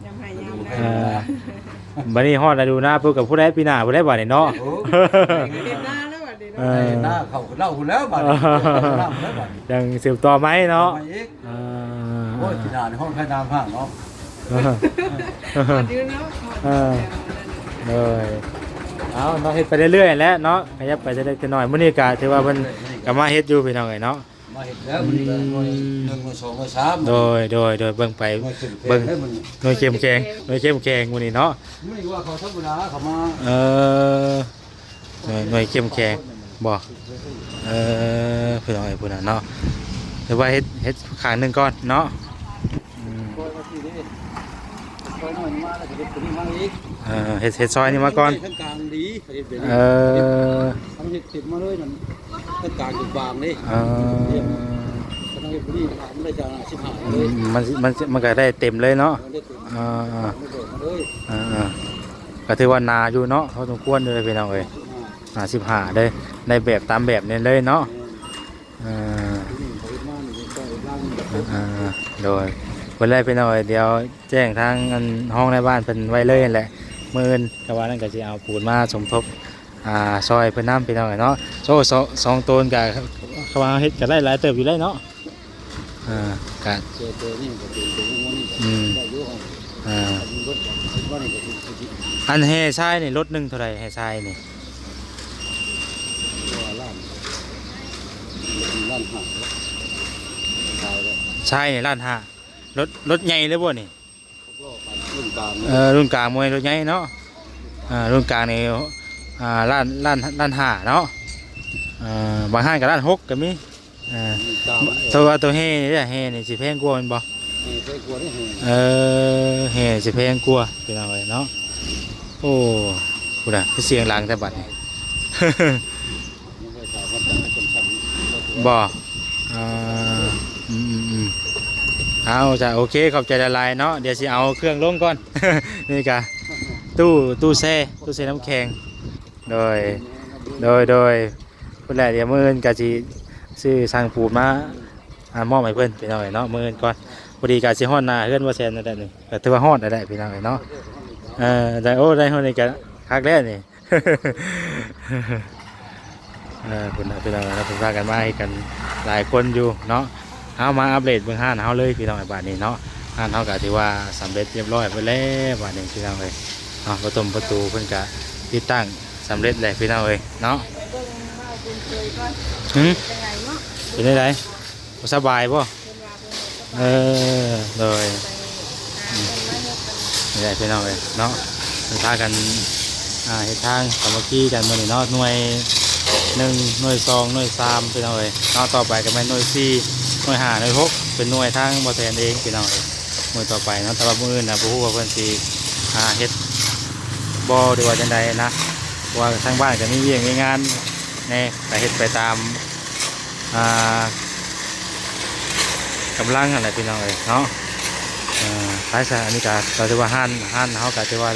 ຍາມໄຮ່ຍາມນາ ເອີ ບັດນີ້ຮອດລະດູນາປຸບ ກັບຜູ້ໃດປີໜ້າຜູ້ໃດບັດນີ້ເນາະ ໂອ້ ເຮັດນາແລ້ວບັດນີ້ເນາະ ເອີ ເຮັດນາເຂົ້າເລົ່າພຸ້ນແລ້ວບັດນີ້ ເອີ ເຂົ້າເລົ່າພຸ້ນແລ້ວບັດນີ້ ຍັງສືບຕໍ່ໃໝ່ເນາະ ຕໍ່ໃໝ່ອີກ ອ່າ ໂອ້ຍ ປີໜ້ານີ້ຮອດໄຮ່ນາຫ້າງເນາະ ຮອດຢູ່ເນາະ ເອີ ໂດຍ ເອົາເນາະ ເຮັດໄປເລື້ອຍໆແຫຼະເນາະ ຂະຫຍັບໄປເລັກໆນ້ອຍໆ ມື້ນີ້ກະຖືວ່າເພິ່ນກະມາເຮັດຢູ່ພີ່ນ້ອງເອີຍເນາະ ມາເຮັດແລ້ວ ອືມ ມື້ນີ້ກໍໜ່ວຍໜຶ່ງ ໜ່ວຍສອງ ໜ່ວຍສາມ ໂດຍ ໂດຍ ໂດຍ ເບິ່ງໄປ ໜ່ວຍເຂັ້ມແຂງ ເບິ່ງ ເບິ່ງ ເນາະ ໜ່ວຍເຂັ້ມແຂງ ໜ່ວຍເຂັ້ມແຂງມື້ນີ້ເນາະ ມື້ນີ້ວ່າເຂົາທຳມະດາເຂົາມາ ເອີ ໜ່ວຍ ໜ່ວຍເຂັ້ມແຂງບໍ່ ເອີ ພີ່ນ້ອງເອີຍ ພຸ້ນນະເນາະ ຖືວ່າເຮັດ ເຮັດຂ້າງໜຶ່ງກ່ອນເນາະ ອືມ ເອີ ເຮັດ ເຮັດຊອຍນີ້ມາກ່ອນ ເອີ ເຮັດເຕັມມາເລີຍນັ້ນ ທາງກາງຢູ່ບາງເດ້ ເອີ ເຮັດບໍ່ດີ ມັນໄດ້ຈາກສິບຫ້າເລີຍ ມັນ ມັນ ມັນກໍໄດ້ເຕັມເລີຍເນາະ ເອີ ເອີ ເອີ ກໍຖືວ່າໜາຢູ່ເນາະ ພໍສົມຄວນຢູ່ເດ້ພີ່ນ້ອງເອີຍ ຫ້າສິບຫ້າເດ້ ໄດ້ແບບຕາມແບບນີ້ເລີຍເນາະ ເອີ ອ່າໆ ໂດຍ ບໍ່ເປັນໄລພີ່ນ້ອງເອີຍ ດຽວແຈ້ງທາງອັນຮອງນາຍບ້ານເພິ່ນໄວ້ເລີຍຫັ້ນແຫຼະ ມື້ອື່ນກະວ່ານັ້ນກະຊິເອົາປູນມາສົມທົບ ອ່າ ຊ່ອຍເພິ່ນນຳພີ່ນ້ອງເອີຍເນາະ ໂອ້ ສອງ ສອງໂຕນກະ ເຂົາວ່າເຮັດກະໄດ້ຫຼາຍເຕີບຢູ່ໄດ໋ເນາະ ອ່າ ກະ ອືມ ອ່າ ອັນແຮ່ຊາຍນີ້ ລົດໜຶ່ງເທົ່າໃດ ແຮ່ຊາຍນີ້ ລ້ານ ລ້ານຫ້າ ຊາຍນີ້ລ້ານຫ້າ ລົດ ລົດໃຫຍ່ເລີຍບໍ່ນີ້ ລຸ້ນກາງ ເອີ ລຸ້ນກາງບໍ່ແມ່ນລົດໃຫຍ່ເນາະ ອ່າ ລຸ້ນກາງນີ້ ອ່າ ລ້ານ ລ້ານ ລ້ານຫ້າເນາະ ເອີ ບາງຮ້ານກໍລ້ານຫົກກໍມີ ອ່າ ແຕ່ວ່າໂຕແຮ່ນີ້ເດ້ ແຮ່ນີ້ຊິແພງກວ່າແມ່ນບໍ່ ແຮ່ແພງກວ່າເດ້ ເອີ ແຮ່ຊິແພງກວ່າພີ່ນ້ອງເອີຍເນາະ ໂອ້ ພຸ້ນນະ ຄືສຽງດັງແຕ່ບັດນີ້ ບໍ່? ເອີ ອືມໆ ເອົາ ຈ້ະ ໂອເຄ ຂອບໃຈຫຼາຍໆເນາະ. ດຽວຊິເອົາເຄື່ອງລົງກ່ອນ ນີ້ກະ ຕູ້ ຕູ້ແຊ່ ຕູ້ແຊ່ນ້ຳແຂງ. ໂດຍ ໂດຍ ໂດຍ ພຸ້ນແຫຼະ ດຽວມື້ອື່ນກະຊິຊື້ຊ່າງປູນມາ ອ່າ ມອບໃຫ້ເພິ່ນ ພີ່ນ້ອງເອີຍເນາະ. ມື້ອື່ນກ່ອນ ພໍດີກະຊິຮອດໜ້າເຮືອນບໍ່ແຊນນັ້ນແຫຼະນີ້ ກະຖືວ່າຮອດແລ້ວແຫຼະ ພີ່ນ້ອງເອີຍເນາະ. ເອີ ໄດ້ໂອ້ ໄດ້ຮອດນີ້ກະຄັກແລ້ວນີ້. ເອີ ພຸ້ນນະ ພີ່ນ້ອງເອີຍເນາະ ເພິ່ນພາກັນມາເຮັດກັນຫຼາຍຄົນຢູ່ເນາະ. ເຮົາມາອັບເດດເບິ່ງຮ້ານເຮົາເລີຍ ພີ່ນ້ອງເອີຍ ບາດນີ້ເນາະ. ຮ້ານເຮົາກະຖືວ່າສຳເລັດຮຽບຮ້ອຍເບິດແລ້ວບາດນີ້ ພີ່ນ້ອງເອີຍເນາະ. ປະຕົມປະຕູເພິ່ນກະຕິດຕັ້ງສຳເລັດແລ້ວ ພີ່ນ້ອງເອີຍເນາະ. ໄປເບິ່ງບ່າວບຸນເຄີຍກ່ອນ ຫື ຈັ່ງໃດເນາະ ເປັນຈັ່ງໃດ ບໍ່ສະບາຍບໍ່? ເອີ ໂດຍ ນີ້ແຫຼະພີ່ນ້ອງເອີຍເນາະ ເພິ່ນພາກັນ ອ່າ ເຮັດທາງສາມັກຄີກັນມື້ນີ້ເນາະ. ໜ່ວຍໜຶ່ງ ໜ່ວຍສອງ ໜ່ວຍສາມ ພີ່ນ້ອງເອີຍເນາະ. ຕໍ່ໄປກະແມ່ນໜ່ວຍສີ່ ໜ່ວຍຫ້າ ໜ່ວຍຫົກ ເປັນໜ່ວຍທາງບໍ່ແຊນເອງ ພີ່ນ້ອງເອີຍ ມື້ຕໍ່ໄປເນາະ. ແຕ່ວ່າມື້ອື່ນນະ ບໍ່ຮູ້ວ່າເພິ່ນຊິ ອ່າ ເຮັດບໍ່ ຫຼືວ່າຈັ່ງໃດນະ ເພາະວ່າທາງບ້ານກະມີວຽກມີງານແດ່ ກະເຮັດໄປຕາມ ອ່າ ກຳລັງຫັ້ນແຫຼະ ພີ່ນ້ອງເອີຍເນາະ. ເອີ ໄປຊະ ອັນນີ້ກະ ກະຖືວ່າຮ້ານ ຮ້ານເຮົາກະຖືວ່າ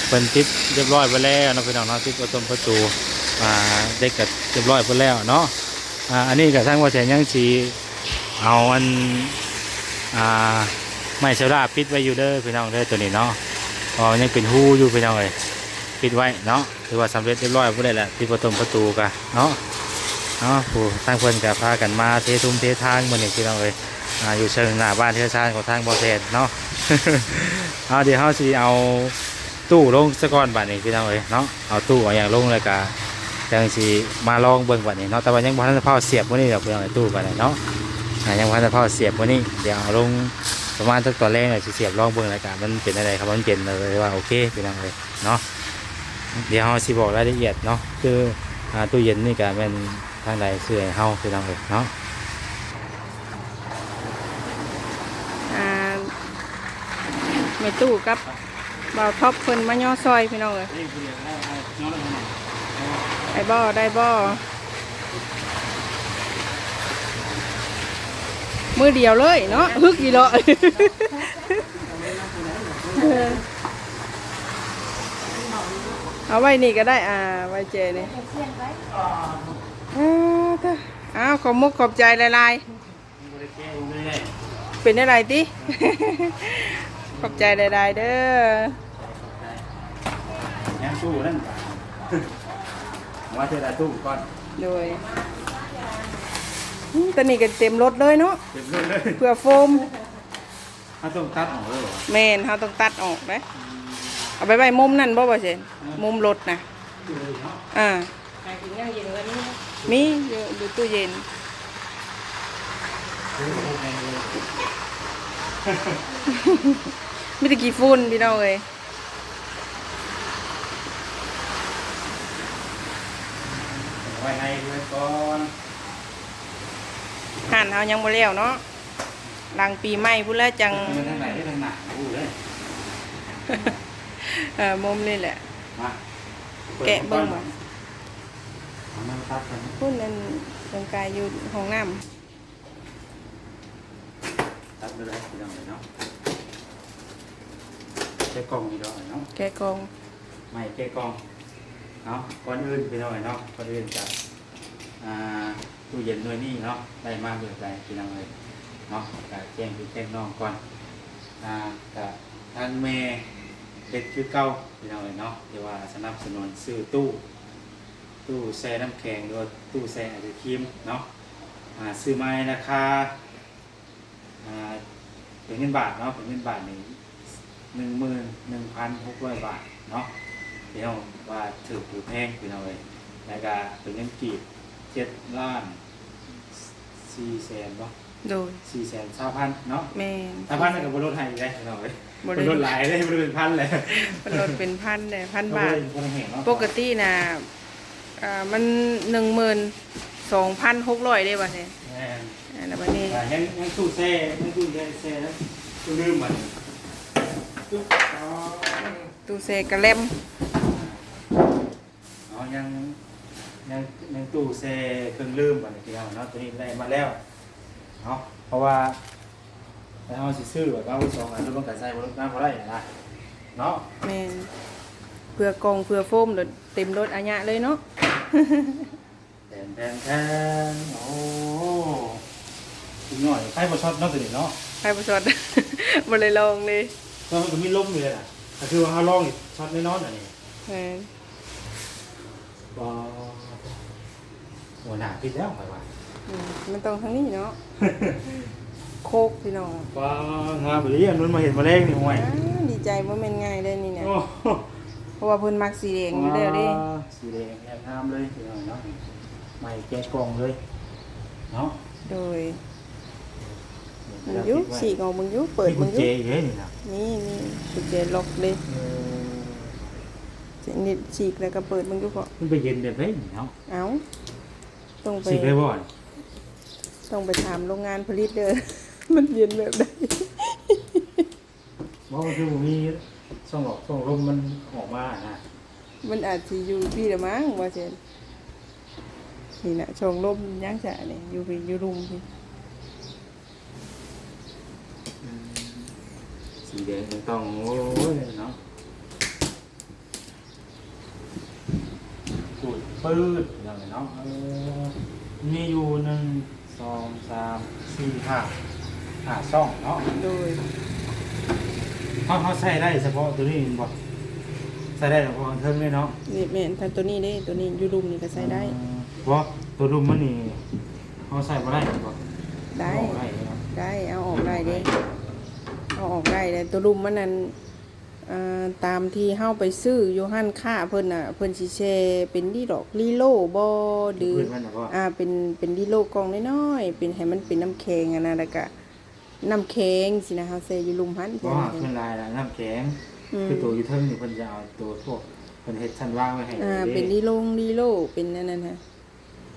ເພິ່ນຕິດຮຽບຮ້ອຍເບິດແລ້ວເນາະ ພີ່ນ້ອງເນາະ. ຕິດປະຕົມປະຕູ ອ່າ ເຫຼັກກະຮຽບຮ້ອຍເບິດແລ້ວເນາະ. ອ່າ ອັນນີ້ກະທາງບໍ່ແຊນຍັງຊິເອົາອັນ ອ່າ ໄມ້ໂຊລາປິດໄວ້ຢູ່ເດີ ພີ່ນ້ອງເດີ ໂຕນີ້ເນາະ ເພາະວ່າມັນຍັງເປັນຮູຢູ່ ພີ່ນ້ອງເອີຍ ປິດໄວ້ເນາະ. ຖືວ່າສຳເລັດຮຽບຮ້ອຍໝົດແລ້ວແຫຼະ ທີ່ປະຕົມປະຕູກະເນາະ. ເນາະ ຜູ້ທາງເພິ່ນກະພາກັນມາເທທຸ່ມເທທາງມື້ນີ້ ພີ່ນ້ອງເອີຍ ອ່າ ຢູ່ເຊິ່ງໜ້າບ້ານເຮືອນຊານຂອງທາງບໍ່ແຊນເນາະ. ເອົາ ດຽວເຮົາຊິເອົາຕູ້ລົງສາກ່ອນບາດນີ້ ພີ່ນ້ອງເອີຍເນາະ. ເອົາຕູ້ເອົາຫຍັງລົງແລ້ວກະຈັ່ງຊິມາລອງເບິ່ງບາດນີ້ເນາະ. ແຕ່ວ່າຍັງບໍ່ທັນໄດ້ຟ້າວສຽບມື້ນີ້ດອກ ພີ່ນ້ອງເອີຍ ຕູ້ກະໄດ້ເນາະ. ອ່າ ຍັງບໍ່ທັນໄດ້ຟ້າວສຽບມື້ນີ້ ດຽວເອົາລົງປະມານຈັກຕອນແລງແລ້ວຊິສຽບລອງເບິ່ງ ແລ້ວກະມັນເປັນແນວໃດ. ຄັນມັນເປັນແລ້ວຖືວ່າໂອເຄ ພີ່ນ້ອງເອີຍ ເນາະ. ດຽວເຮົາຊິບອກລາຍລະອຽດເນາະ ຄື ອ່າ ຕູ້ເຢັນນີ້ກະແມ່ນທາງໃດຊື້ໃຫ້ເຮົາ ພີ່ນ້ອງເອີຍເນາະ. ອ່າ ແມ່ຕູ້ກັບບ່າວທັອບເພິ່ນມາຍໍຊ່ອຍ ພີ່ນ້ອງເອີຍ. ໄດ້ບໍ່ ໄດ້ບໍ່? ມືດຽວເລີຍເນາະ ຮຶກອີ່ຫຼໍ້. ເອີ ເອົາໄວ້ນີ້ກະໄດ້ ອ່າ ໄວ້ແຈນີ້. ເອີ ເອີ ເອີ ເອົາ ຂອບມຸກຂອບໃຈຫຼາຍໆ. ເປັນແນວໃດຕິ? ຂອບໃຈຫຼາຍໆເດີ. ຍັງຕູ້ນັ້ນ ວ່າເທື່ອລະຕູ້ກ່ອນ. ໂດຍ ອືມ ຕອນນີ້ກະເຕັມລົດເລີຍເນາະ ເຕັມລົດເລີຍ ເພື່ອໂຟມ. ເຮົາຕ້ອງຕັດອອກເລີຍບໍ່? ແມ່ນ ເຮົາຕ້ອງຕັດອອກເດ້. ອືມ ເອົາໄປໄວ້ມຸມນັ້ນບໍ່ ບໍ່ເຊັ່ນ ມຸມລົດນະ. ອ່າ ໝາຍເຖິງນ້ຳເຢັນກໍມີ ມີຢູ່ ຢູ່ຕູ້ເຢັນ. ມີແຕ່ຂີ້ຝຸ່ນ ພີ່ນ້ອງເອີຍ. ໄວ້ໃນເຮືອນກ່ອນ. ຮ້ານເຮົາຍັງບໍ່ແລ້ວເນາະ. ຫຼັງປີໃໝ່ພຸ້ນແຫຼະຈັ່ງ ເອີ ມຸມນີ້ແຫຼະ ມາ ແກະເບິ່ງບໍ່? ເອົາມາຕັດກັນ ພຸ້ນ ອັນເຄື່ອງກາຍຢູ່ຫ້ອງນ້ຳ. ຕັດເລີຍ ພີ່ນ້ອງເອີຍເນາະ. ແກະກ່ອງນີ້ດອກເນາະ ແກະກ່ອງ ໄມ້ແກະກ່ອງເນາະ. ກ່ອນອື່ນ ພີ່ນ້ອງເອີຍເນາະ ກ່ອນອື່ນກະ ອ່າ ຕູ້ເຢັນໜ່ວຍນີ້ເນາະ ໄດ້ມາແບບໃດ ພີ່ນ້ອງເອີຍເນາະ ກະແຈ້ງພີ່ແຈ້ງນ້ອງກ່ອນ. ອ່າ ກະທາງແມ່ເຮັດຄືເກົ່າ ພີ່ນ້ອງເອີຍເນາະ ທີ່ວ່າສະໜັບສະໜູນຊື້ຕູ້ ຕູ້ແຊ່ນ້ຳແຂງ ຫຼືວ່າຕູ້ແຊ່ໄອສຄຣີມເນາະ. ອ່າ ຊື້ມາໃນລາຄາ ອ່າ ເປັນເງິນບາດເນາະ ເປັນເງິນບາດນີ້ ໜຶ່ງໝື່ນໜຶ່ງພັນຫົກຮ້ອຍບາດເນາະ. ພີ່ນ້ອງວ່າຖືກຫຼືແພງ ພີ່ນ້ອງເອີຍ. ແລ້ວກະເປັນເງິນກີບ ເຈັດລ້ານສີ່ແສນບໍ່? ໂດຍ ສີ່ແສນຊາວພັນເນາະ. ແມ່ນ ຊາວພັນນັ້ນກະບໍ່ລົດໃຫ້ອີກເດ້ ພີ່ນ້ອງເອີຍ. ບໍ່ໄດ້ ເພິ່ນລົດຫຼາຍເດ້ ບໍ່ໄດ້ເປັນພັນເລີຍ ເພິ່ນລົດເປັນພັນເດ້ ພັນບາດ. ເພິ່ນບໍ່ໄດ້ແຮງເນາະ ປົກກະຕິນະ ອ່າ ມັນໜຶ່ງໝື່ນສອງພັນຫົກຮ້ອຍເດ້ ວ່າແທ້. ແມ່ນ ອ່າ ແລ້ວບັດນີ້ ອ່າ ຍັງ ຍັງຕູ້ແຊ່ ຍັງຕູ້ແຊ່ ແຊ່ ຕູ້ດື່ມບັດນີ້. ຕູ້ແຊ່ກະແລັມ ເນາະ ຍັງ ຍັງ ຍັງຕູ້ແຊ່ເຄື່ອງດື່ມ ບັດນີ້ພີ່ນ້ອງເນາະ ໂຕນີ້ໄດ້ມາແລ້ວເນາະ ເພາະວ່າ ແລ້ວເຮົາຊິຊື້ແບບວ່າສອງອັນ ແລ້ວມັນກະໃສ່ບໍ່ໄດ້ນະ ເນາະ ແມ່ນ ເພື່ອກ່ອງເພື່ອໂຟມໂລດ ເຕັມໂລດອາຍະເລີຍເນາະ. ແທນໆໆ ໂອ້ ອີກໜ້ອຍໄຟບໍ່ຊັອດເນາະ ໂຕນີ້ເນາະ ໄຟບໍ່ຊັອດ ບໍ່ໄດ້ລອງເລີຍ ແຕ່ວ່າມັນກະມີລົມຢູ່ເດລະ ກະຄືວ່າເຮົາລອງນີ້ຊັອດແນ່ນອນອັນນີ້ ແມ່ນ ບໍ່ ໂອ້ ໜ້າຕິດແລ້ວຂ້ອຍວ່າ ອືມ ມັນຕ້ອງທາງນີ້ເນາະ ໂຄກພີ່ນ້ອງ ວ້າ ງາມອີ່ຫຼີ ອັນນັ້ນມາເຫັນມາແລງນີ້ ຫ້ວຍ ອ້າ ດີໃຈ ບໍ່ແມ່ນງ່າຍເດ້ນີ້ນະ ໂອ້ ເພາະວ່າເພິ່ນມັກສີແດງຢູ່ແລ້ວເດ້ ວ້າ ສີແດງແຮງງາມເລີຍພີ່ນ້ອງເນາະ ໃໝ່ແກະກ່ອງເລີຍເນາະ ໂດຍ ມັນຢູ່ ສີກອອກເບິ່ງຢູ່ ເປີດເບິ່ງຢູ່ ມີກຸນແຈຢູ່ເດ້ນີ້ນະ ມີ ມີກຸນແຈລັອກເດ້ ເອີ ນີ້ສີກແລ້ວກະເປີດເບິ່ງຢູ່ເພາະ ມັນໄປເຢັນແບບໃດນີ້ເນາະ ເອົ້າ ຕ້ອງໄປ ສີກໄດ້ບໍ່ ຕ້ອງໄປຖາມໂລງງານຜະລິດເດີ ມັນເຢັນແບບໃດ. ບໍ່ ມັນຄືບໍ່ມີຊ່ອງອອກຊ່ອງລົມມັນອອກມາຫັ້ນນະ ມັນອາດຊິຢູ່ພີ້ລະມັ້ງ ວ່າຊັ້ນ ນີ້ນະ ຊ່ອງລົມຍັງຊະນີ້ ຢູ່ພີ້ ຢູ່ລຸ່ມພີ້ ອືມ ສີແດງມັນຕ້ອງ ໂອ້ຍເນາະ ປູດປືດ ພີ່ນ້ອງເອີຍເນາະ ເອີ ມີຢູ່ໜຶ່ງ ສອງ ສາມ ສີ່ ຫ້າ ຫ້າຊ່ອງເນາະ ໂດຍ ເຮົາ ເຮົາໃຊ້ໄດ້ສະເພາະໂຕນີ້ແມ່ນບໍ່ ໃຊ້ໄດ້ສະເພາະເທິງເລີຍເນາະ ນີ້ແມ່ນ ທັງໂຕນີ້ເດ້ ໂຕນີ້ຢູ່ລຸ່ມນີ້ກະໃຊ້ໄດ້ ເອີ ບໍ່ ໂຕລຸ່ມມັນນີ້ເຮົາໃຊ້ບໍ່ໄດ້ແມ່ນບໍ່ ໄດ້ ເອົາອອກໄດ້ເນາະ ໄດ້ ເອົາອອກໄດ້ເດ້ ເອົາອອກໄດ້ ເອົາອອກໄດ້ ແຕ່ໂຕລຸ່ມມັນນັ້ນ ອ່າ ຕາມທີ່ເຮົາໄປຊື້ຢູ່ຮ້ານຄ້າເພິ່ນນະ ເພິ່ນຊິແຊ່ເປັນລີໂລ ລີໂລບໍ ຫຼື ອ່າ ເປັນ ເປັນລີໂລກ່ອງນ້ອຍໆ ເປັນ ໃຫ້ມັນເປັນນ້ຳແຂງຫັ້ນນະ ແລ້ວກະນ້ຳແຂງຊີ້ນະ ເຮົາແຊ່ຢູ່ລຸ່ມຫັ້ນ ບໍ່ ສ່ວນຫຼາຍນະນ້ຳແຂງ ອືມ ຄືໂຕຢູ່ເທິງນີ້ເພິ່ນຈະເອົາໂຕພວກ ເພິ່ນເຮັດຊັ້ນວາງໄວ້ໃຫ້ ອ່າ ເປັນລີລົງລີໂລ ເປັນອັນນັ້ນຫັ້ນ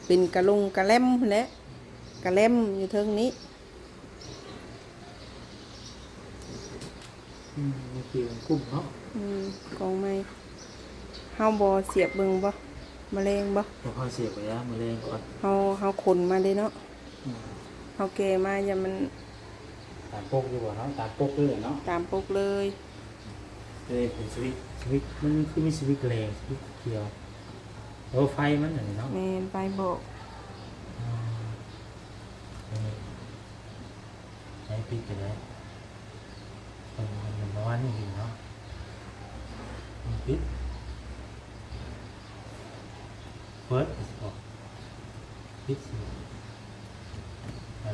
ເປັນກະລົງກະແລັມພຸ້ນແຫຼະ ກະແລັມຢູ່ເທິງນີ້. ອືມ ມັນຊິກຸ້ມເນາະ ອືມ ກອງໃໝ່ ເຮົາບໍ່ສຽບເບິ່ງບໍ່ ມະແລງບໍ່ ແຕ່ເຮົາສຽບໄປຍາມມະແລງກ່ອນ ເຮົາ ເຮົາຂົນມາເດ້ເນາະ ອືມ ເຮົາແກ່ມາ ຢ້ານມັນ ຕາມປົກຢູ່ບໍ່ເນາະ ຕາມປົກເລີຍເນາະ ຕາມປົກເລີຍ ເອີ ເປັນສະວິດ ສະວິດ ມັນຄືມີສະວິດແດງ ສະວິດຂຽວ ໂອ້ ໄຟມັນອັນນີ້ເນາະ ແມ່ນ ໄຟບອກ ອືມ ໃຊ້ປິດກະໄດ້ ເປັນ ເປັນປະມານນີ້ເນາະ ປິດ ເປີດ ປິດ ເອີ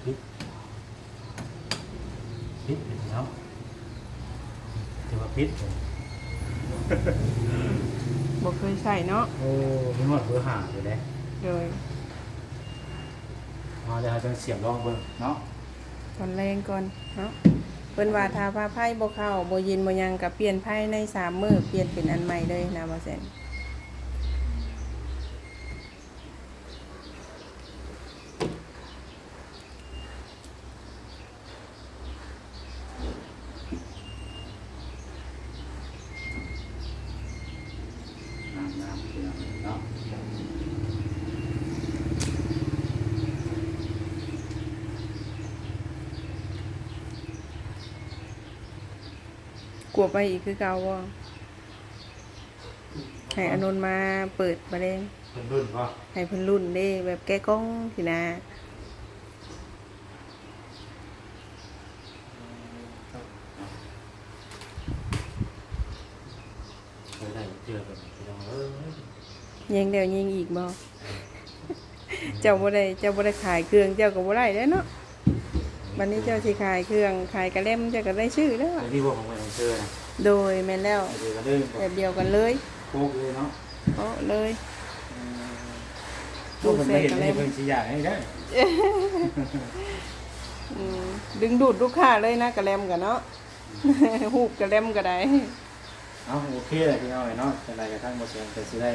ປິດ ປິດເນາະ ຖືວ່າປິດ ບໍ່ເຄີຍໃຊ້ເນາະ ໂອ້ ມີຮອດເບີຫ້າຢູ່ເດ້ ໂດຍ ມາແລ້ວເຮົາຈັ່ງສຽບລອງເບິ່ງເນາະ ຕອນແລງກ່ອນເນາະ ເພິ່ນວ່າຖ້າວ່າໄຟບໍ່ເຂົ້າ ບໍ່ເຢັນບໍ່ຫຍັງ ກະປ່ຽນພາຍໃນສາມມື້ ປ່ຽນເປັນອັນໃໝ່ເລີຍນະ ວ່າຊັ້ນ. ງາມໆ ພີ່ນ້ອງເອີຍເນາະ ກວດໄວ້ອີກຄືເກົ່າບໍ່? ໃຫ້ອານົນມາເປີດບາແດງ ເພິ່ນລຸ້ນບໍ່? ໃຫ້ເພິ່ນລຸ້ນເດ້ ແບບແກະກ່ອງຊີ້ນະ. ເອີ ໄດ້ເທື່ອກັນພີ່ນ້ອງເອີຍ ຍິງແລ້ວຍິງອີກບໍ່? ເຈົ້າບໍ່ໄດ້ ເຈົ້າບໍ່ໄດ້ຂາຍເຄື່ອງ ເຈົ້າກໍບໍ່ໄດ້ແລ້ວເນາະ. ບັດນີ້ເຈົ້າຊິຂາຍເຄື່ອງ ຂາຍກະແລັມ ເຈົ້າກໍໄດ້ຊື້ແລ້ວ. ອັນນີ້ບໍ່ຂອງແມ່ນ້ອງເຊີນະ? ໂດຍ ແມ່ນແລ້ວ ແບບດຽວກັນເລີຍ ແບບດຽວກັນເລີຍ ໂປະເລີຍເນາະ ໂປະເລີຍ. ອືມ ຕູ້ແຊ່ກະແລັມ ເພິ່ນຊິຢາກໃຫ້ໄດ້ ອືມ ດຶງດູດລູກຄ້າເລີຍນະ ກະແລັມກະເນາະ ຮູບກະແລັມກະໄດ້. ເອົາ ໂອເຄແຫຼະພີ່ນ້ອງເອີຍເນາະ ຈັ່ງໃດກໍທາງບໍ່ແສນກໍຊິໄດ້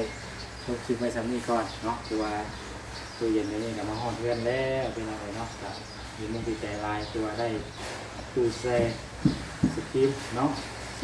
ຈົບຄລິບໄວ້ສ່ຳນີ້ກ່ອນເນາະ ຖືວ່າຕູ້ເຢັນນີ້ກໍມາຮອດເຮືອນແລ້ວພີ່ນ້ອງເອີຍເນາະ ກໍດີມຸກດີໃຈຫຼາຍ ຖືວ່າໄດ້ຕູ້ແຊ່ໄອສະຄຣີມເນາະ ແຊ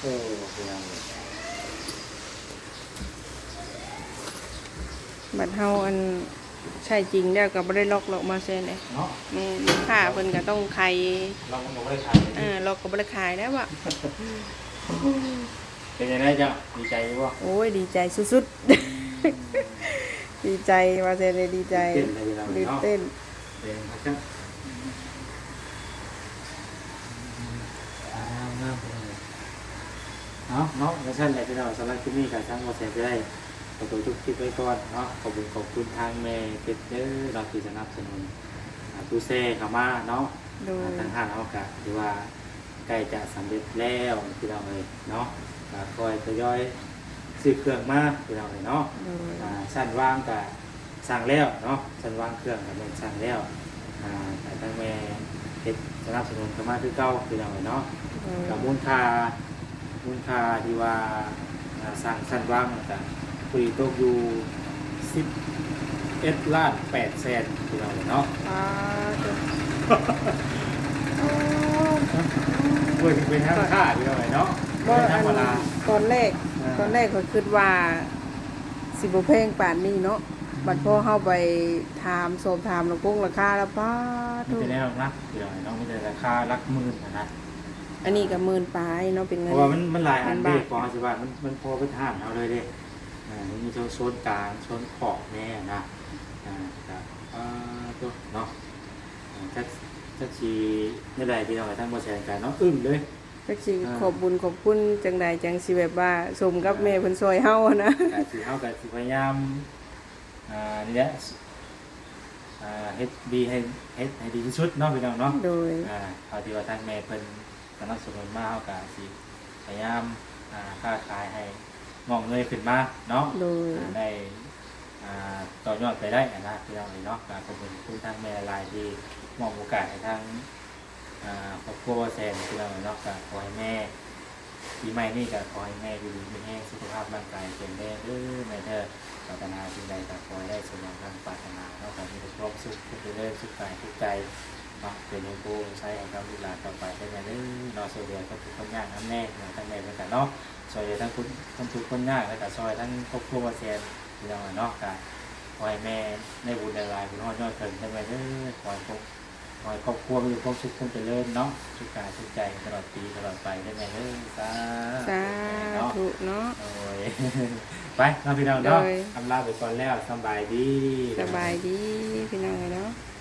ເອີ ເປັນຫຍັງນີ້ ບັດເຮົາອັນໃຊ້ຈິງແລ້ວກໍບໍ່ໄດ້ລັອກ ລັອກມາແຊນເດ້ ເນາະ ແມ່ນ ລູກຄ້າເພິ່ນກໍຕ້ອງໄຂ ລັອກມັນກໍບໍ່ໄດ້ຂາຍ ເອີ ລັອກກໍບໍ່ໄດ້ຂາຍແລ້ວວະ. ເປັນຈັ່ງໃດເຈົ້າ ດີໃຈຢູ່ບໍ່? ໂອ້ຍ ດີໃຈສຸດໆ ອືມ ດີໃຈ ວ່າແຊນເດ້ ດີໃຈ ຕື່ນເຕັ້ນເນາະ ຕື່ນເຕັ້ນ ເປັນຫຍັງຄັກ ງາມໆ ເປັນຫຍັງ ເອົາເນາະ ຈັ່ງຊັ້ນແຫຼະພີ່ນ້ອງ ສຳລັບຄລິບນີ້ກໍທາງບໍ່ແສນກໍໄດ້ຂໍຕົວຈົບຄລິບໄວ້ກ່ອນເນາະ. ຂອບຄຸນ ຂອບຄຸນທາງແມ່ເພັດເດີເນາະ ທີ່ສະໜັບສະໜູນ ອ່າ ຕູ້ແຊ່ເຂົ້າມາເນາະ ໂດຍ ອ່າ ທາງຮ້ານເຮົາກໍຖືວ່າໃກ້ຈະສຳເລັດແລ້ວພີ່ນ້ອງເອີຍເນາະ ກໍຄ່ອຍທະຍອຍຊື້ເຄື່ອງມາພີ່ນ້ອງເອີຍເນາະ ໂດຍ ອ່າ ຊັ້ນວາງກໍ ສັ່ງແລ້ວເນາະ ຊັ້ນວາງເຄື່ອງກໍແມ່ນສັ່ງແລ້ວ ອ່າ ແຕ່ທາງແມ່ເຮັດສະໜັບສະໜູນເຂົ້າມາຄືເກົ່າພີ່ນ້ອງເອີຍເນາະ ໂດຍ ກໍມູນຄ່າ ມູນຄ່າທີ່ວ່າ ອ່າ ສັ່ງຊັ້ນວາງກໍພໍດີຕົກຢູ່ສິບເອັດລ້ານແປດແສນພີ່ນ້ອງເອີຍເນາະ ອ່າ ໂດຍ ໂອ້ຍ ເປັນທາງຄ້າພີ່ນ້ອງເອີຍເນາະ ບໍ່ ບໍ່ທຳມະດາ ອັນ ຕອນແລກ ອ່າ ຕອນແລກຂ້ອຍຄິດວ່າ ຊິບໍ່ແພງປານນີ້ເນາະ ອືມ ບັດພໍເຮົາໄປຖາມ ສອບຖາມລາຄາ ລາຄາລະ ປາດໂທ້ ມີແຕ່ແນວໜັກໆ ພີ່ນ້ອງເນາະ ມີແຕ່ລາຄາຫຼັກໝື່ນຫັ້ນນະ ອັນນີ້ກໍໝື່ນປາຍເນາະ ເປັນເງິນ ເພາະວ່າມັນ ມັນຫຼາຍອັນເດ້ ເປັນບາດ ຂອງເຮົາຊິວ່າ ມັນ ມັນພໍໄປຖາມເຮົາເລີຍເດ້ ອ່າ ມັນມີທັງໂຊນກາງ ໂຊນຂອບແດ່ນະ ອ່າ ກໍ ເອີ ໂຕເນາະ ອ່າ ຈັກ ຈັກຊິແນວໃດ ພີ່ນ້ອງ ທາງບໍ່ແສນກໍເນາະ ອຶ້ງເລີຍ ຈັກຊິ ອ່າ ຂອບບຸນຂອບຄຸນຈັ່ງໃດ ຈັ່ງຊິແບບວ່າສົມກັບ ອ່າ ແມ່ເພິ່ນຊ່ອຍເຮົາຫັ້ນນະ ກໍຊິ ເຮົາກໍຊິພະຍາຍາມ ອ່າ ນີ້ແຫຼະ ອ່າ ເຮັດດີໃຫ້ ເຮັດໃຫ້ດີທີ່ສຸດເນາະ ພີ່ນ້ອງເນາະ ໂດຍ ອ່າ ເທົ່າທີ່ວ່າທາງແມ່ເພິ່ນສະໜັບສະໜູນມາ ເຮົາກໍຊິພະຍາຍາມ ອ່າ ຄ້າຂາຍໃຫ້ງອກເງີຍຂຶ້ນມາເນາະ ໂດຍ ອ່າ ໄດ້ ອ່າ ຕໍ່ຍອດໄປໄດ້ຫັ້ນນະ ພີ່ນ້ອງເອີຍເນາະ ກໍຂອບຄຸນ ຂອບຄຸນທາງແມ່ຫຼາຍໆ ທີ່ມອບໂອກາດໃຫ້ທາງ ອ່າ ຄອບຄົວບໍ່ແສນ ພີ່ນ້ອງເອີຍເນາະ ກໍຂໍໃຫ້ແມ່ ປີໃໝ່ນີ້ກໍຂໍໃຫ້ແມ່ຢູ່ດີມີແຮງ ສຸຂະພາບຮ່າງກາຍແຂງແຮງເດີແມ່ເດີ ປາດຖະໜາສິ່ງໃດກໍຂໍໃຫ້ໄດ້ສົມຫວັງດັ່ງປາດຖະໜາເນາະ ກໍມີແຕ່ຄວາມສຸກ ຄວາມຈະເລີນ ສຸກກາຍສຸກໃຈເນາະ ເປັນໂຮງໂພໂຮງໄຊໃຫ້ກັບລູກຫຼານຕໍ່ໄປເດີແມ່ເດີເນາະ ຊ່ວຍເຫຼືອຄົນທຸກຄົນຍາກນຳແດ່ເນາະ ທາງແມ່ເພິ່ນກໍເນາະ ຊ່ວຍເຫຼືອທັງຄົນ ຄົນທຸກຄົນຍາກ ແລ້ວກໍຊ່ອຍທັງຄອບຄົວບໍ່ແສນ ພີ່ນ້ອງເອີຍເນາະ ກໍຂໍໃຫ້ແມ່ໄດ້ບຸນຫຼາຍໆ ບຸນຮອດຍອດເຖິງເດີແມ່ເດີ ຂໍໃຫ້ຄົນ ຂໍໃຫ້ຄອບຄົວມີແຕ່ຄວາມສຸກຄວາມຈະເລີນເນາະ ສຸກກາຍສຸກໃຈຕະຫຼອດປີຕະຫຼອດໄປເດີແມ່ເດີ ສາ ສາທຸເນາະ ທຸເນາະ ໂດຍ ໄປເນາະພີ່ນ້ອງເນາະ ໂດຍ ອຳລາໄປກ່ອນແລ້ວ ສຳບາຍດີ ສະບາຍດີພີ່ນ້ອງເອີຍເນາະ.